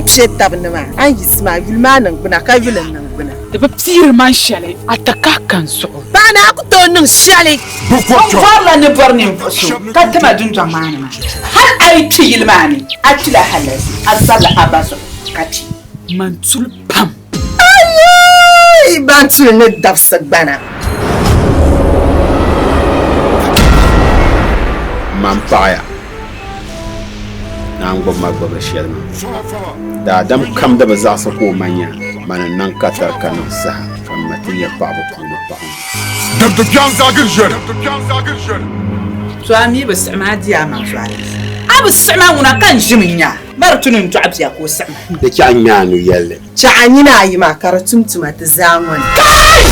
Ni kpe tab ni maa, a ni yiɣisi maa, yuli maa niŋgbuna ka yuli n niŋgbuna. Di bi piiri man shɛli, a ti kahi ka n zuɣu. Paɣa ni a ku tooi niŋ shɛli. N bɔrila ni bɔri ninvuɣ so ka ti ma dundɔŋ maa ni maa. Hal a yi kpi yili maa ni, a kpila halazi, a zabila a ba zuɣu ka kpi. Man tuli pam. Ayoi! Ban tuli ni dabisi gbana. Man paɣiya naan gbubi ma gbibiri shɛli maa. Daadam kam di bi zaɣisi ka o ma nya mani n-niŋ katari ka niŋ saha ka m ma ti nya paɣibu puuni paɣa ŋɔ. Dabdi biɛŋ zaɣigiri ʒiɛli. To a mi bi siɣi ma a di a maŋ zuɣu alaafee. A bi siɣi ma ŋuna ka n ʒimi n-nya a. Mari tu ni n dɔɣi bia ka o siɣi ma. Di chɛ a ŋme a nu yɛlli. Chɛ a nina ayi maa ka di tum tuma ti zaa ŋɔ ni. Kai!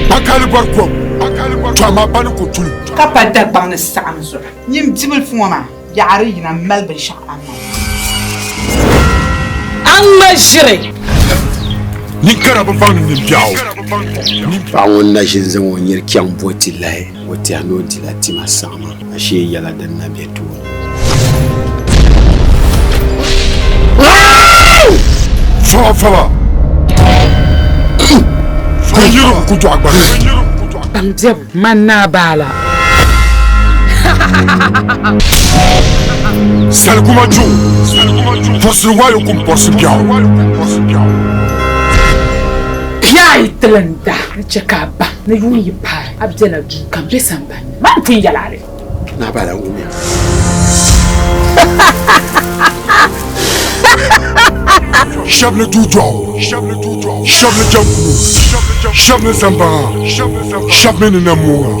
Kpakali bɔri kom, to amaa pa ni ku tuli. Ka pa Dagbaŋ ni saɣim zuɣu. Nyin bibilifu ŋɔ maa, yaɣiri yina m-mali binshɛɣu a ni mali. A ŋma ʒiri. Ninkara bi baŋdi nimbiɛɣu. Paɣa ŋun na ʒini zaŋ o nyiri chaŋ bo ti lahi, o tɛhi ni o dila tima saɣima, ashee yɛla din na be tooni. Faba faba. Ka yiri ku dɔɣi gba. Baŋ biɛbu man naa baala. Saliguma ju. Pɔsili waayo kum pɔrisi biɛɣu. Bia a yi ti lan da ni chɛ ka a baŋ ni yuun yi paai a bela duu ka m be sambani ni, man pun yɛl a li. Naa baala wumiya. Shɛb ni duu dɔɣu, shɛb ni jɛŋkuno, shɛb ni zambaŋa, shɛb mi ni nammooŋa.